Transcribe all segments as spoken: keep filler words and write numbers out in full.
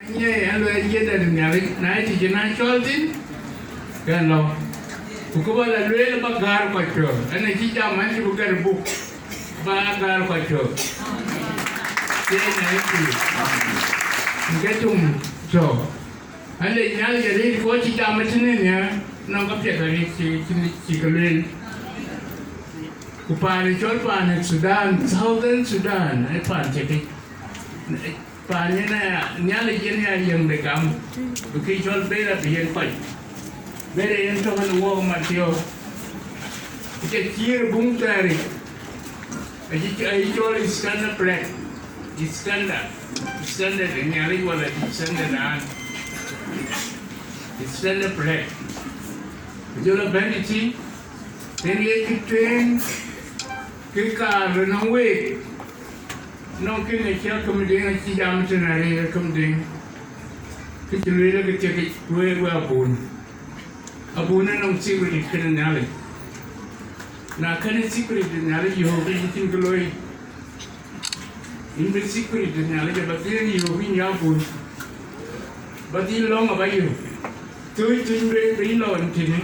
Ŋiɛc an, luɛɛl yiëndɛ̈t Nhialic, na ye tïc na cɔl thïn, ke lɔ. Ku kë bä lɔ lueel bä gäär kɔc piɔ̈ɔ̈th, ɛn acï jam an, cï bï gɛ̈t buk, bä gäär kɔc piɔ̈ɔ̈th. Yen ë pïïr. Ke tum tɔ̈. An, le Nhialic arëët, ku acï jam ë tënë nhial, nɔŋ ka piɛth arëët cï, cï, cï ke lueel. Ku paan ë cɔl paan ë Thudan, Southern Sudan, ë paan cï tïc. Paan yen aya, Nhialic yen ya yiëŋ de gam, bï kë cɔl Bera bï yen kɔc. Bera yen tɔ̈ kën wok Mathiu. Ku ca cïïr buŋ thɛɛr yic, aye, aye cɔl standard bread. Standard. Standard de Nhialic wala standard an. Standard bread. Ku jɔl a bɛ̈n ë tïŋ, yen ye kë tueŋ, kë kaar bï nɔŋ week. Nɔŋ kënë acï akëmdeŋ acï jam tënë arëër akëmdeŋ. Kë cï lueel ke thiëkic wëët we abun. Abun ë nɔŋ secret kënë Nhialic. Na kënë secret Nhialic yöök ke yïn cïn kë looi. Yïn bï secret Nhialic aba dhil yöök yïn ya abun. Ba dhil lɔ̈ŋ aba yöök. Thöc thöc bï, bï lɔ ëtënë.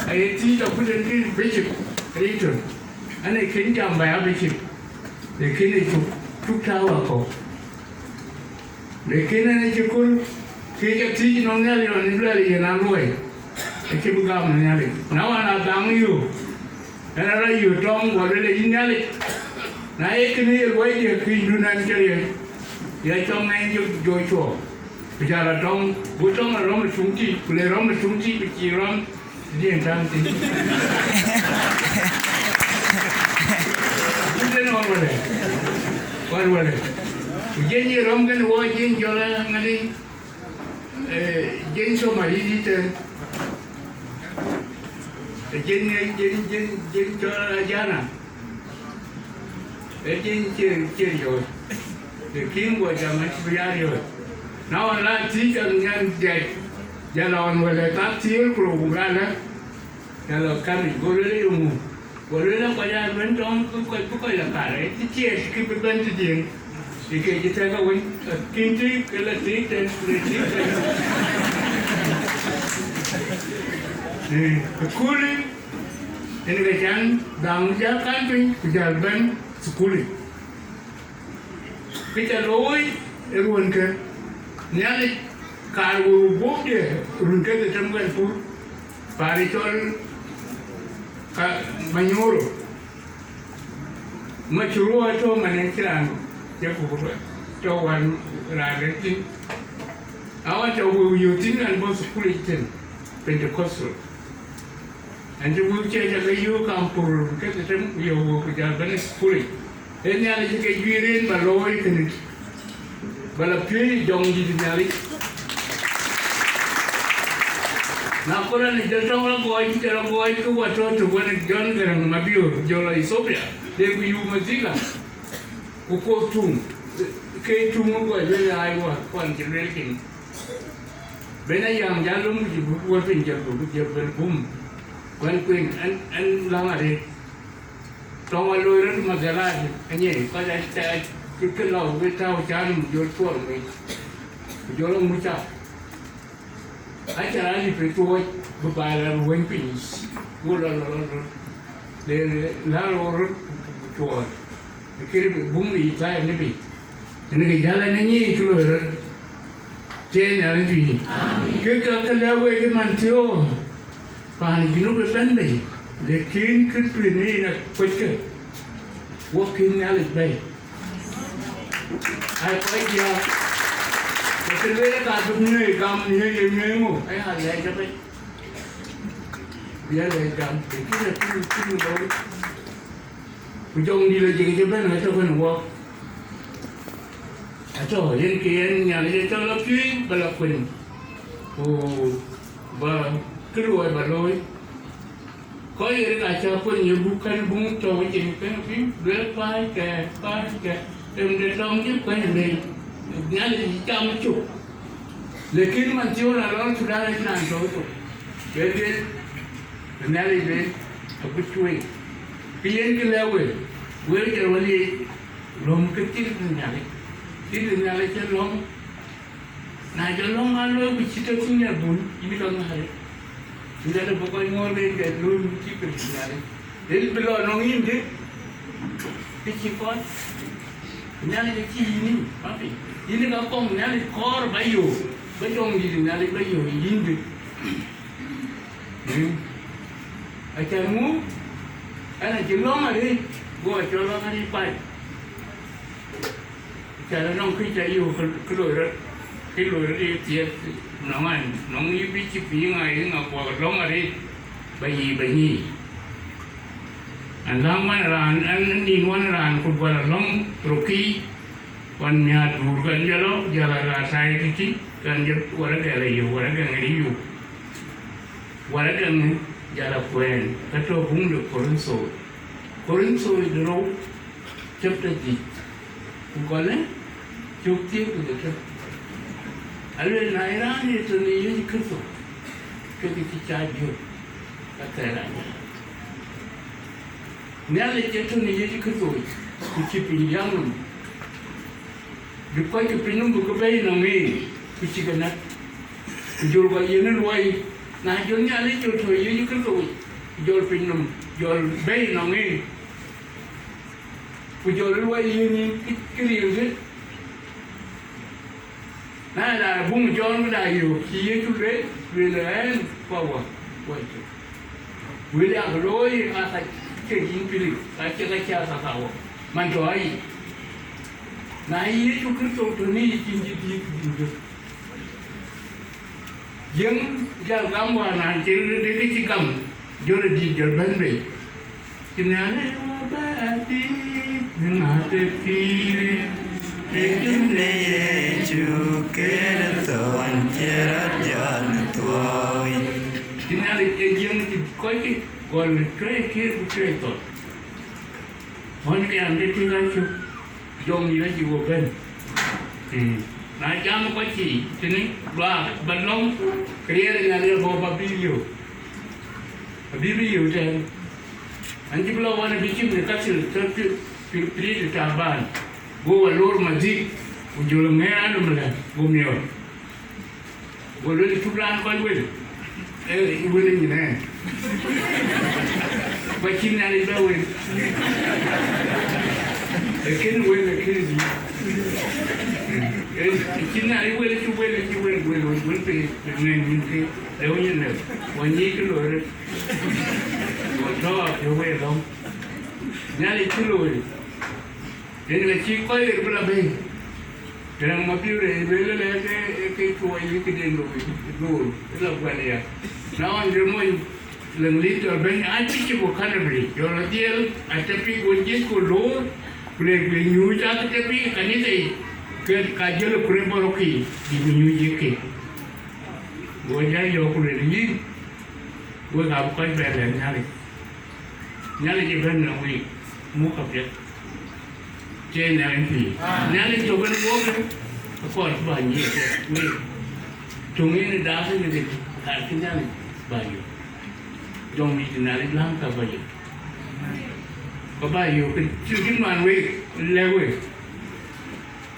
Aye thiëc akut en kë bishop Ritön. An ee kën jam ba ya bishop. Ee kën ee cuk, cuk tääu akɔ̈u. Lakin ɛn acï kööl, kë ca thiëc nɔŋ Nhialic ɣɔn ë luɛɛl yen aa luɔi, acï bï gam në Nhialic. Na wën, aa dhaŋ yöök, ɛn aa rɔt yöök tɔŋ, guɔ lueel ë yïn Nhialic. Na ye kënë ye luɔidiɛ̈, këcdun ɛn cï riɛl, ya cɔŋ ɛn jɔ, jɔ cuɔɔk, ku jal a tɔŋ, go tɔŋ a rɔ̈m ë cuŋ tïc, ku le rɔ̈m ë cuŋ tïc, ku cïï rɔ̈m Diɛn tääŋ thïn. Wun den ɣɔn wälë. Ɣɔn wälë. Ku jiëny ye rɔ̈m kën wɔ jiëny jɔl a ŋadï, eh, jiëny Thoma yï yï tën. Eh, jiëny, jiëny, jiëny, jiëny jɔl a jana. Ee jiëny cie, cie riɔ̈ɔ̈c. Lakin guɔ jam acï bï ya riɔ̈ɔ̈c. Na ɣɔn la thiëc an, nyan diac, jal ɣɔn wälë thak thiëër ku rou ku ralë, jal ɣɔn kamic, go lueel ë yeŋu? Go lueel ë kɔc aa luɛ̈n tɔŋ bï kɔc, bï kɔc la kar, ee cï thiëëc kï bï bɛ̈n tëdiɛ̈n. Ë ke cï thɛ̈k awën, akïn tïïk ke la tïïk tën, ku le tïïk tën. Ee, ëköölë, yen ke can dhaŋ jäl kan piny, ku jäl bɛ̈n thukul yic. Kë ca looi ë ruɔ̈nkë, Nhialic kaar wëu guöpdiɛ̈, run kedhie tëm kën pur, paan ë cɔl ka Manyoro. Macuru atɔ̈ man ë cï raan cï ku tɔ̈ wään raan rɛ̈t thïn. Awën tɔ̈ wëu yöök thïn an, bɔ̈ thukul yic thïn, Pentecostal. Ɛn cï wëu cie ca ke yöök kam pur kedhie tëm, ku yöök wëu ku jäl bɛ̈n ë thukul yic. Ee Nhialic ke juëër en ba looi kënë, ba la piööc ë jɔŋdït Nhialic. Na kɔn raan jɔl tɔŋ rɔt gɔɔc, jɔl rɔt gɔɔc ke wä tɔ̈ tök wën John Garang Mabior, jɔl lɔ Ethiopia, le ku yum Maziga, ku koth tuŋ, ke tuŋ ë guɔ lueel ai wä, kuan cï lueel kin. Ben ayam jal lom ku cï buk wä piny jɔl buk jɔl ben bum, kuan kuën, ɛn, ɛn läŋ arëët. Tɔŋ aloi röt Magaladi, anyɛ kɔc acï, cï ke lɔ wek tääu cä nɔm jɔl cuɔl ŋic, ku jɔl aŋuc cak. Aca raan lip ë tuɔɔc bï baai raan wëny piny, go lɔ, lɔ, lɔ, lɔ, le, le, lɔ röt, ku cuɔɔl. Kërë bï bum ë Yithaya nebï, ënë ke jäl ɛn ë nyic kë loi röt, cie Nhialic tui. Kë ka ke lɛ̈k wek ë man thiöör, paan ë Junub ëbɛ̈n bei, lakin kë tui në yen akuöckë, wok kïn Nhialic bɛ̈i. Ai kɔc diäk, ku kë lueel ka bï miɔ̈c gam miɔ̈c ye miɔ̈c ŋö, aya lɛc ëbɛ̈n. Bï ya lɛc gam, lakin ë kë, kë looi. Ku jɔŋdït lɔ jëk cï bɛ̈n atɔ̈ kën wɔ. Atɔ̈ yen ke yen Nhialic ë cɔl apiööc ba la kuën, ku ba kë luɔi ba looi. Kɔc ɣer ka cä kuën ye buk kën buŋ tɔ̈u cin kën piny, lueel paackɛ, paackɛ, em de tɔŋ cï kuën lei. Nhialic cï cam cök. Lakin man thiɔ̈ɔ̈r alɔŋ Thudan acïn raan tɔ̈u thok. Ke lueel, Nhialic lueel, agut cuëëc. Kë yen kë lɛ̈k we, wek jɔl wä liec, lɔ̈m kë thil de Nhialic. Thil de Nhialic cï lɔ̈m, Na jɔ lɔ̈ŋ aa looi ku cï tɔ̈ cï ŋɛk bun, yïn ka ŋäär. Ŋɛk bï kɔc ŋoot ke ŋɛk looi ku cï piŋ Nhialic. Lel bï lɔ nɔŋ yïn dï, kë cï kɔc. Nhialic acï yïn yïn, papi. Yïn ka kɔŋ Nhialic kɔɔr ba yök, ba jɔŋdït Nhialic ba yök yïn dï. Mm. Acan ŋu, ɛn acï lɔ̈ŋ arëët, go acɔl lɔ̈ŋ arëët pai. Acan anɔŋ kë ca yök kë, kë loi rɔt, kë loi rɔt ye thiëëth nɔŋ an, nɔŋ yï bï cï piŋ ŋa yï ŋa kuɔk lɔ̈ŋ arëët, ba yï ba nyïï. An läŋ man raan, an nïn wan raan ku gual alɔ̈ŋ rokï, wan miäät duur kan jɔ lɔ, jɔl a raat thai tïtï, kan jɔ waragɛ la yök, waragɛ ŋa yök. Waragɛ ŋa jɔl a kuɛɛn, ka tɔ̈ buŋ de Korintho. Korintho de rou, chapter dhiëc. Ku gɔlë, cök thiëër ku dhetem. Aluel na ye raan ye tɔ̈ në Yecu Kërtho, ke kë cï caac jɔt, ka thɛɛr aa nyaai. Nhialic ye tɔ̈ në Yecu Kërtho, ku cï piny diäk nɔm. Bï kɔc ke piny nɔm bï ke bɛ̈i nɔŋ en, ku cï ke näk. Ku jɔl kɔc yen ë luɔi, na jɔl Nhialic jɔl tɔ̈ Yecu Kërtho, ku jɔl piny nɔm, jɔl bɛ̈i nɔŋ en. Ku jɔl luɔi yiëën yïn kë, kë ril kë. Na ë raan buŋ Jɔn bï la yök, cï Yecu lueel, lueel ë ɛn, kua wä, wä cök. Wël yak looi aa ka cï yïn pilik, ka cï ka cä ka ka wä. Man tɔ̈ ayic. Na Yecu Kërtho tɔ̈ në yic, cïn cï dïït dïït. Jiëŋ jäl gam wään raan cï röt dek kë cï gam, jɔl ë dït jɔl bɛ̈n bei. Cïn Nhialic wä bɛ adït, në ŋäth ë pïïr, ë jön de Yecu Kërtho, cï rɔt jɔt në thuɔɔu. Cïn Nhialic ë jiëŋ cï kɔc cï gɔl në tuɛɛc kiir ku tuɛɛc thɔn. Ɣɔn ke an, ke tïŋ acuk, jɔŋdït acï wo bɛ̈n. Mm. Na jam kɔc cï tënë luaak ba lɔ̈ŋ, ke riɛɛr ë Nhialic abɔ̈ ba bï liu. Abï bï liu tɛ̈n. An cï bï lɔ wan abï cïm de kathil tɔ̈ pï-, pï-, pïïr de Taban. Go wa lor madhik, ku jɔl ŋɛɛr anɔm lɛ̈k, go miɔɔr. Go lueel cuk raan kɔc wel, ee, wël ë nyin ɛn. Ba cïn Nhialic bɛ wel. Ee kën wel, ee kën dïït. Ee, cïn Nhialic wel, cï wel, cï wel, wel, wel, wel piny, piny ŋɛny nyin ke, lëu nyin lëu. Wa nyic kë loi rɔt. Wa tɔ̈ apiɔ̈u wei lɔ̈ŋ. Nhialic cï loi. Yen ka cï kɔc ɣer bï la bɛ̈i. Gäräŋ Mabiör ë lueel ëlë ke, ke cuɔɔc yï këden looi, loor, ë la guɛl ya. Na ɣɔn de mony lëŋ lith jɔl bɛ̈ny, aa cï cï ku Canterbury, jɔl la dhiɛl, atɛpik go jiëc ku loor, ku le bï nyuuc aa këtɛpik ë kanitha yic, ke ka jël ë kurë bɔ̈ rɔt kï, bï ku nyuuc yïk kï. Go jäl yɔ̈ɔ̈k ku lueel yïn, wek aa bï kɔc bɛ lɛ̈k Nhialic. Nhialic ëbɛ̈n në week, muk apiɛth. Cie Nhialic pïïr. Nhialic tök en wok, akɔɔr bä nyiëë apiɛth week. Töŋ en ë daak en ëdï, kaar cï Nhialic bä yök. Jɔŋdït Nhialic läŋ ka bä yök. Ka bä yök, cïn kï man week, lɛ̈k week.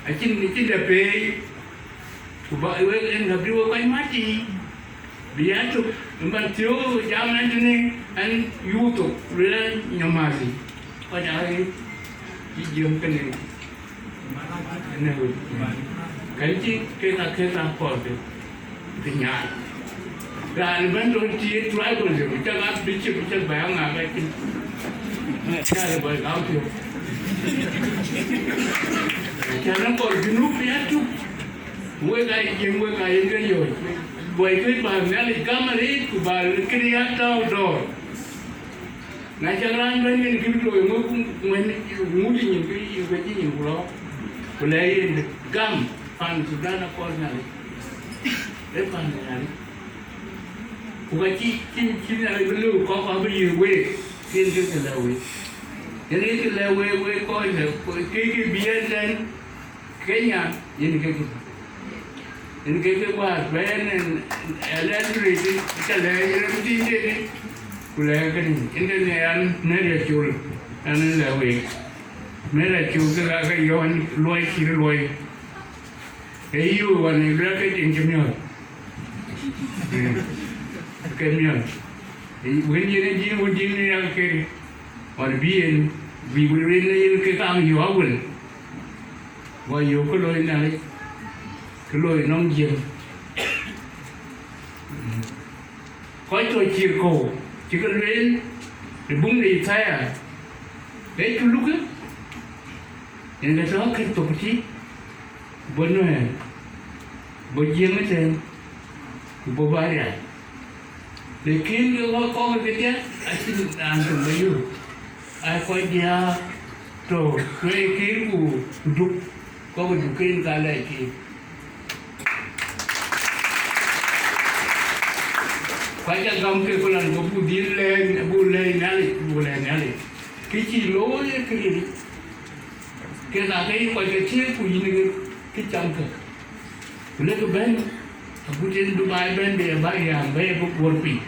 Acïn, acïn dɛ peei, ku bä wek en ka bï wek kɔc mat yiic. Bï ya tök, ëmɛn thiöök jam ɛn tënë ɛn yuuth thok, lueel ɛn nyɔmathi. Kɔc aa ɣet, cï jiëm kënë, ënë ɣöt. Kɛn cï kek akëth akɔɔr ke, ke nyaai. Raan ëbɛ̈n tɔ̈ cï ye tribalism, cak a bishop, cak bɛ aŋa ka cïn. Cak bɛ gam piɔ̈u. Cak na kɔɔr Junub bï ya tök. Wek aa jiëŋ, wek aa yen ke yɔ̈ɔ̈c. Luɔi kë bä Nhialic gam arëët, ku bä këde ya tääu dɔ̈ɔ̈r. Na cak raan bɛ̈n yen kë bï looi, ŋö, ŋö, ŋö cï nyin, kë yï, kë cï nyin ku lɔ. Ku lɛ̈k yen gam, pan Thudan akɔɔr Nhialic. Ee pan Nhialic. Ku ka cï, cï, cï Nhialic bï lëu kɔ̈k abï yiëk week, yen ke kë lɛ̈k week. Yen ke kë lɛ̈k week, wek kɔc, ke, ke, ke bï yen tɛ̈n. Kenya, yen ke, yen ke ke wäär bɛ̈n ɛn, ɛn, ɛn, ɛn, ca lɛ̈k yen röt tïŋ tëde, ku lɛ̈k kënë, yen ke nhiaar Mary Acol, ɛn, ɛn lɛ̈k week. Mary Acol ke ka ke yɔ̈ɔ̈k luɔi cït luɔi. Ee, yï wën ë luɛɛl ke din cï miɔ̈ɔ̈c. Ke miɔ̈ɔ̈c. Wën yen ë din, wën din ë yak keri. Ɣɔn bï en, bï wël rin ë yen ke kaŋ yök awël. Guɔ yök kë looi Nhialic, kë looi nɔm jiëŋ. Kɔc tɔ cïïr kɔ̈u cï ke lueel ë buŋ de Yithaya, ee cï lukë, yen ke tɔ kër thok tï, bɔ̈ Nuɛɛr, bɔ̈ Jiëŋ ëtɛ̈ɛ̈n, ku bɔ̈ Barial. Lakin ke kɔc kɔ̈k kedhie acïn raan töŋ bä yök. Aa kɔc diäär tɔ tueekï ku duk, kɔc duk ken ka lɛc kï. Ku aca gam ke ku lan, ku buk dhil lɛɛc, buk lɛɛc Nhialic, buk lɛɛc Nhialic. Kë cï looi ë këriëëc, kek aake yï kɔc ke thiëëk, ku yïn ke kë cam ke. Ku lek bɛ̈n, agut en Dubai bɛ̈n, bï ë bä riääk, bï ë bï kuɔ̈r piny.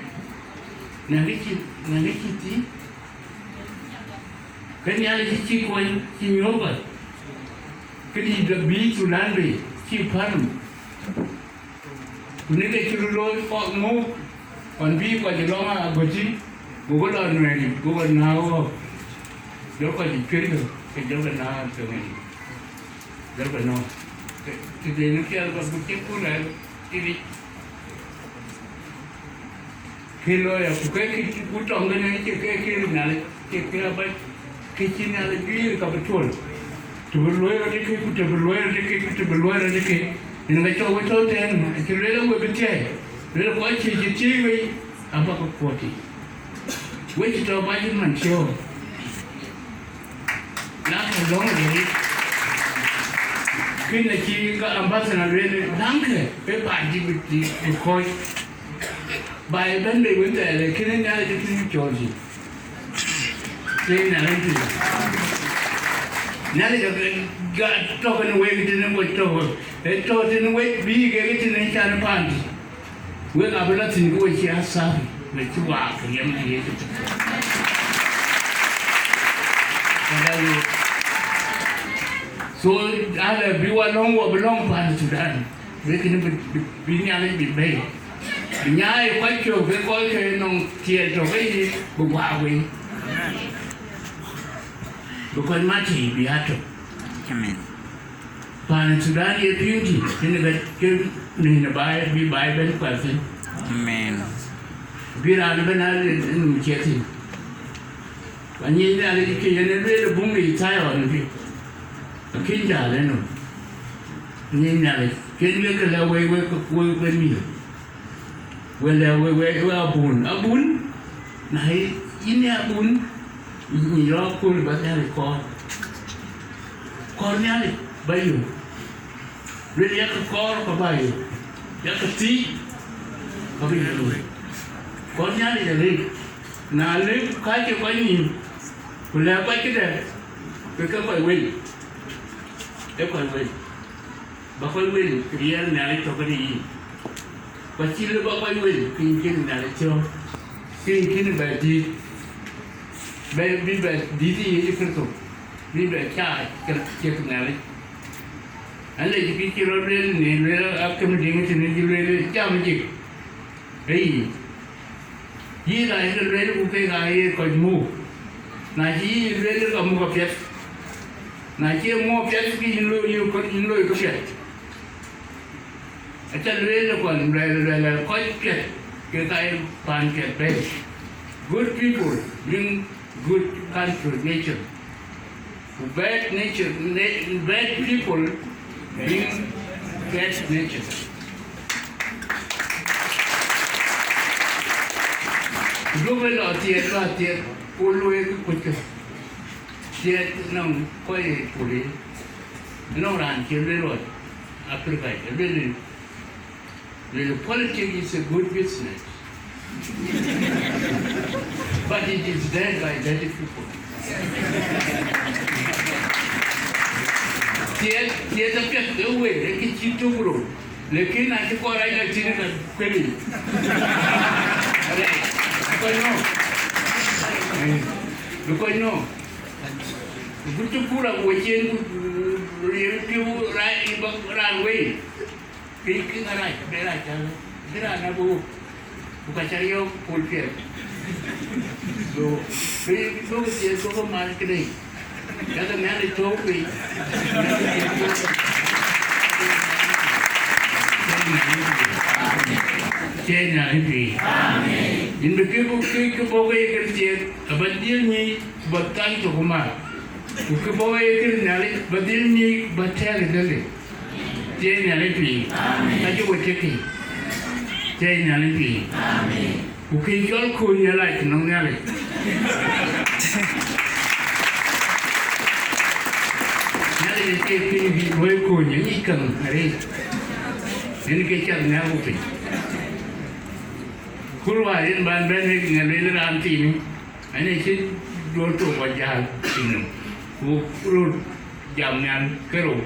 Në kë cï, në kë cï thïn, ke Nhialic cï kuɔny, cï nyuɔ̈th kɔc. Këdï bï Thudan bei, cï päl. Ku në ke cï röt looi kɔc ŋö, ɣɔn bï kɔc lɔŋ agöti, gokï lɔ Nuɛɛr, gokï nääk ɣɔ̈k, jɔl kɔc cuëtkë, ke jɔlkï nääk töŋ ënë, jɔlkï nɔ̈k. Ke, të de në piɛth bä, ku cï ku rɛ̈ɛ̈r tïric. Kë looi, ku ke kë ku tɔŋ kënë, cie ke kë Nhialic, cie ke abac, kë cï Nhialic guiir ka bï tuɔl. Të bï luɔi rɔt ë kë, ku të bï luɔi rɔt ë kë, ku të bï luɔi rɔt ë kë. Yen ka cɔk we tɔ tɛ̈ɛ̈n, acï lueel we bï thiëëc, lueel kɔc cï cï thiëëc wei, abäk kuɔ̈t yic. We cï tɔ bac man thiɔ̈k. Na ka lɔ̈ŋ ë wei, kënë acï ka ambassador lueel, daŋkë, ë paandiɛ̈ bï, bï, bï kɔ̈ɔ̈c. Ba ë bɛ̈n bei wën thɛɛr, ee kënë Nhialic ë pïïr cɔɔl cï. Ke Nhialic tïŋ. Nhialic ë, ë, ga-, tɔ̈ kenë wek tënë wek tɔ̈ wek. Ee tɔ̈ tënë wek bï kek tënë can paandiɛ̈. Wek abï lɔ thïn ke we cï athäär, we cï waak riɛm në Yecu. So, alɛ bï wa lɔ̈ŋ, wa bï lɔ̈ŋ pan Thudan. Wek kënë bï, bï, bï Nhialic bï bɛ̈i. Bï nyaai kɔc cök, ke kɔc ke nɔŋ tiɛɛl tɔ̈ ke yï, bï guaak wei. Bï kɔc mat tei bï aa tök. Amen. Pan Thudan ye piŋ tï, kënë ke, ke nïn ë baai, bï baai bɛ̈n kuɛth thïn. Amen. Bï raan ëbɛ̈n aa lëk ë nɔm ciɛth thïn. Ku anyic Nhialic ke yen ë lueel ë buŋ de Yithaya ɣɔn bï. Akïn jäl ënɔm. Anyic Nhialic, kën wek ke lɛ̈k wek, wek, wek, wek mïth. Wek lɛ̈k wek, wek, wek abun. Abun, na yï, yïn ee abun, yïn rɔt kööl bä Nhialic kɔɔr. Kɔɔr Nhialic bä yök. Lueel yak kɔɔr ka bä yök. Yak thiëc ka bï yök. Kɔɔr Nhialic alëk. Na lëk ka cï kɔc nïïm, ku lɛ̈k kɔc këdɛ̈, ke ke kɔc wël. Ee kɔc wël. Ba kɔc wël riɛl Nhialic tɔ̈ kënë yïn. Ku acï lëu ba kɔc wël, piny cïn Nhialic cɔ̈ɔ̈k, piny cïn bɛ dïït, bɛ, bï bɛ dïït ë Yecu Kërtho, bï bɛ caac ke ciɛ̈k Nhialic. Alec kë cï rɔt lueel në lueel akëm diŋ tënë cï lueel jam jik. Ee yic. Yïn aa ye lueel ku kek aa ye kɔc muk. Na cï yï lueel ka muk apiɛth. Na cï muk apiɛth ke yïn loi, yïn kɔc, yïn loi këpiɛth. Aca lueel ë kɔn luɛɛl, luɛɛl kɔc piɛth, kek aa ye paan piɛth bɛ̈ɛ̈i. Good people bring good country, nation. Ku bad nature, na-, bad people bring bad nature. Ku duökï lɔ thiëëth, lɔ thiëëth, ku luöikï kuckë. Thiëëth nɔŋ kɔc ë pul ë, nɔŋ raan cï lueel ɣɔn Africa, ë lueel, lueel, politics is a good business. But it is done by dirty people. Thiëëth, thiëëth apiɛth ke wël, ee kë cï tök rou. Lakin na cï kɔc rac lɔ thïn, ka kuël yic. Arɛɛc, bï kɔc nɔ̈k. Bï kɔc nɔ̈k. Ku cï kura ku we cien ku, Yen piu rai ba ran wei. Ke ke ŋa rac, be rac, cä bï raan abï wok, ku ka cä yɔ̈ɔ̈k pol piɛth. So, bï bï wok thiëëth, wok mal këdë. Yak Nhialic tɔ̈u piny. Cie Nhialic piny. Yïn bï kë bɔ̈, kë, kë bɔ̈ ke ye kën thiëëth, aba dhil nyic, ba thany tök mal. Ku kë bɔ̈ ke ye kën Nhialic, ba dhil nyic, ba tɛ̈ɛ̈k ë dhëlde. Cie Nhialic piny. Ka cï we tiëk kï. Cie Nhialic piny. Ku kë cɔl kuöny ë lac nɔŋ Nhialic. Nhialic acie piny bï luɔi kuöny, anyic käŋ arëët. Yen ke cath nhial ku piny. Ku luɔi yen ban bɛ̈n ë ŋa lueel raan thiinë, ënë cï duɔ̈l thok ba jäl piny nɔm. Ku röt jam nhial kerou.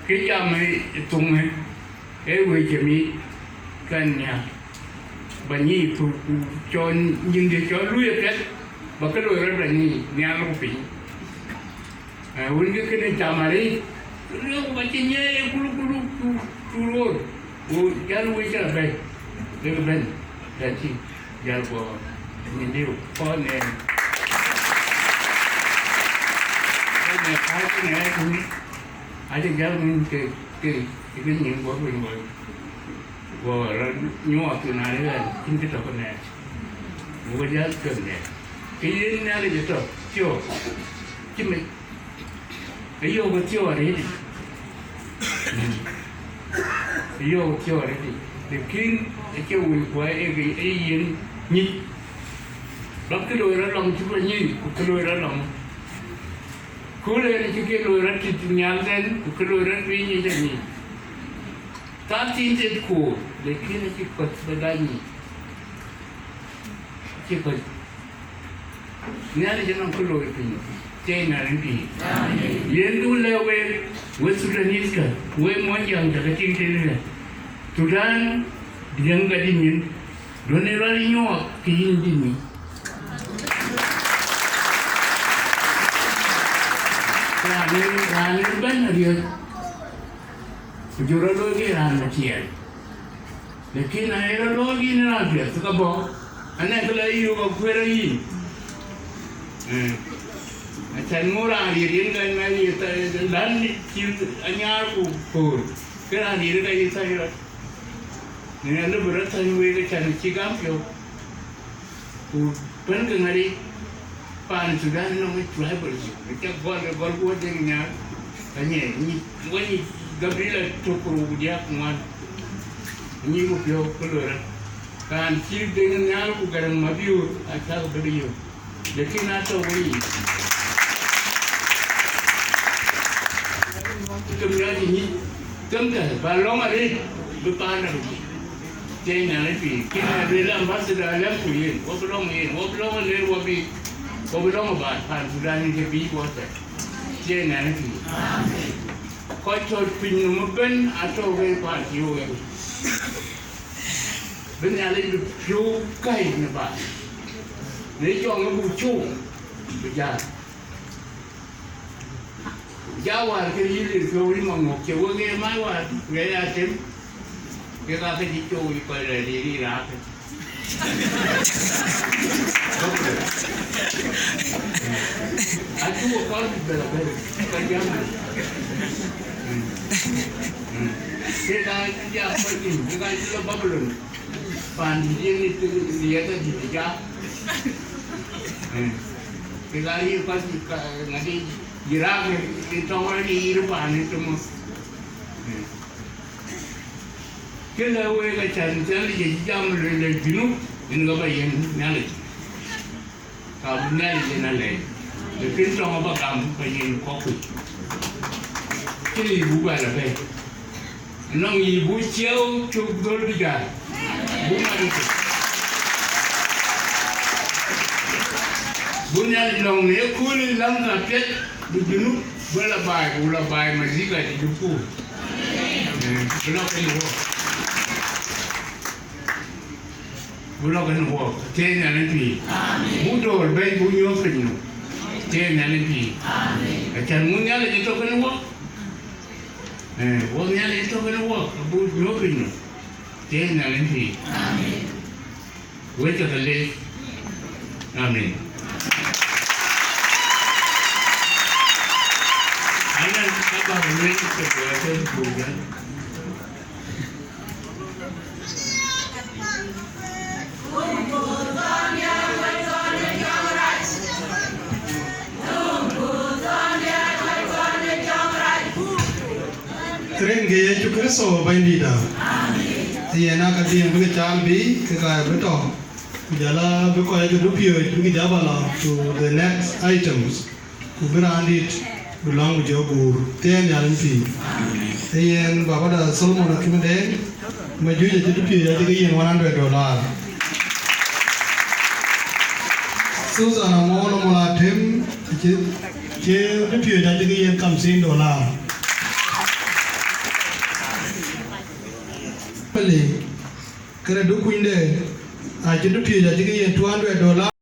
Kë jam ë thoŋë, ee wëi cï mic kɛn nhial. Ba nyic ku, ku cɔl nyin de cɔl luui apiɛth, ba kë loi rɔt ba nyic nhial ku piny. Ee, wën ke kënë jam arëët, rëëu ba cï nyiɛɛi kulukulu ku, ku roor, ku jäl wëi cä bɛ̈i, lek bɛ̈n, bɛ̈n tïŋ, jäl guɔ nyin diu, kɔn nɛɛn. Kɔn nɛɛn, kɔn nɛɛn, acï jäl ŋïn ke, ke, ke nyin guɔ piny guɔ. Go rɔt nyuɔɔth, ku na ëlë cïn kë tɔ̈ kënë, go jäl piɔ̈ɔ̈th nɛɛk. Ke yen Nhialic ë tɔ̈ thiɔ̈k, cï mec, ë yöök ë thiɔ̈k arëëtic. Ë yöök ë thiɔ̈k arëëtic. Lakin acie wëi kuɔ ee ke, ee yen nyic. Bäk kë loi rɔt lɔŋ cï bä nyic, ku kë loi rɔt lɔŋ. Ku le yen cï kë loi rɔt tit nhial tɛ̈n, ku kë loi rɔt piny nyic anyic. Ka thiin tet koor, lakin acï kɔc bï dac nyic. Acï kɔc. Nhialic anɔŋ kë looi piny, cie Nhialic piny. Yen du lɛ̈k wek, wek Sudanese kä, wek Muɔnyjäŋ cä ke tïŋ tënë. Sudan, diëŋ ka dï nyin, duɔ̈në rɔt nyuɔɔth kë yïn dï nyin. Raan, raan ë bɛ̈n ariöt, ku jɔ rɔt looi ke raan ë tiɛɛl. Lakin na ye rɔt looi yïn raan piɛth, ka bɔ̈, anɛn kë la yök akuër ayï. Eh. Acan ŋö raan riëëc yen gäny na ye tha-, län cï anyaar ku koor, ke raan riëëc ka ye thäi rɔt. Në alëbï rɔt thäny wek acan cï gam piɔ̈u. Ku pɛ̈n ke ŋadï, paan Sudan nɔŋ tribalism, cä gɔl, gɔl ku wä dek nhial, ka nyiɛc, nyic, wä nyic gabila tök ku rou ku diäk ku ŋuan, nyic ku piɔ̈u ku loi rɔt. Raan cï dek nhial ku Garaŋ Mabiöör, acäk bï yök. Lakin atɔ̈ wei yic. Kem ya cï nyic, kem kë, ba lɔ̈ŋ arëët, bï paan dap yic. Cie Nhialic pïïr, kïn ë lueel ambassador alɛ̈m ku yen, wɔ bï lɔ̈ŋ yen, wɔ bï lɔ̈ŋ ë ler wɔ bï, wɔ bï lɔ̈ŋ ë baai, paan Sudan yen ke bï wɔ thɛɛr. Cie Nhialic pïïr. Kɔc tɔ̈ piny nɔm ëbɛ̈n atɔ̈ ke paan cï wɔ yen. Bï Nhialic bï piɔ̈u käi në baai. Në cɔŋ ë buk cöök, bï jäl. Ja wäär ke yï lir piɔ̈u yï maŋök, cie wek ye mac wäär, ŋɛc ya tem, kek aa ke cï cöök yï kɔc rɛɛr yï rir aake. Acuk kɔn bï bɛ̈n abɛ̈n, ka jam. Kek aa cï ja kɔc nïm, kek aa cï lɔ Babilon. Paan dït yen ë riɛth adït ë ja. Kek aa yï kɔc ŋadï Irak ë tɔŋ rɔt yï yïr paan ë tëmö. Kë lɛ̈k week acan Nhialic acï jam lueel ë Junub, yen ke bä yiɛ̈n Nhialic. Ka bï Nhialic yen alɛɛc, lakin tɔŋ abä gam ke yen kɔ̈k kuc. Cïn yic buk bɛ lɔ bɛ̈i. Nɔŋ yic buk ciɛɛu cök dhöl bï jäl. Buk mat ëtök. Buk Nhialic lɔ̈ŋ në ëkööl ë läŋ ka piɛth bï Junub bï lɔ baai, ku lɔ baai mazika dït ë kuur. Eh, bï lɔ kënë wɔ. Bï lɔ kënë wɔ, thieei Nhialic pïïr. Amen. Buk döör bɛ̈ny, buk nyuɔ̈th piny nu, thieei Nhialic pïïr. Amen. Acan ŋu Nhialic ë tɔ̈ kënë wɔ, Eh, wɔ Nhialic tɔ̈ kenë wɔ, abuk nyuɔ̈th piny nɔm. Thiëëc Nhialic pïïr. Amen. Wek cä ke leec. Amen. Anan ka bä lueel ke bä ke buk. Rin ke Yecu Kërtho Bɛ̈nydïïtda. Yen aa ka dhiën bï ke caal bï ke ka bï tɔ̈. Ku jɔl a bï kɔc ke dupiööc bï ke jɔ bä lɔ to the next items. Ku bï raandït bï lɔ̈ŋ ku jɔ guur. Thiëëc Nhialic pïïr. Ee yen babada Solomon Akïm Deŋ, Majuc acï dupiööc acï ke yiën one hundred dollar. Susan Amol Amol Atem acï, cï dupiööc acï ke yiën kamsin dollar. Pali, kënë dukunyde acï dupiööc acï ke yiën two hundred dollar.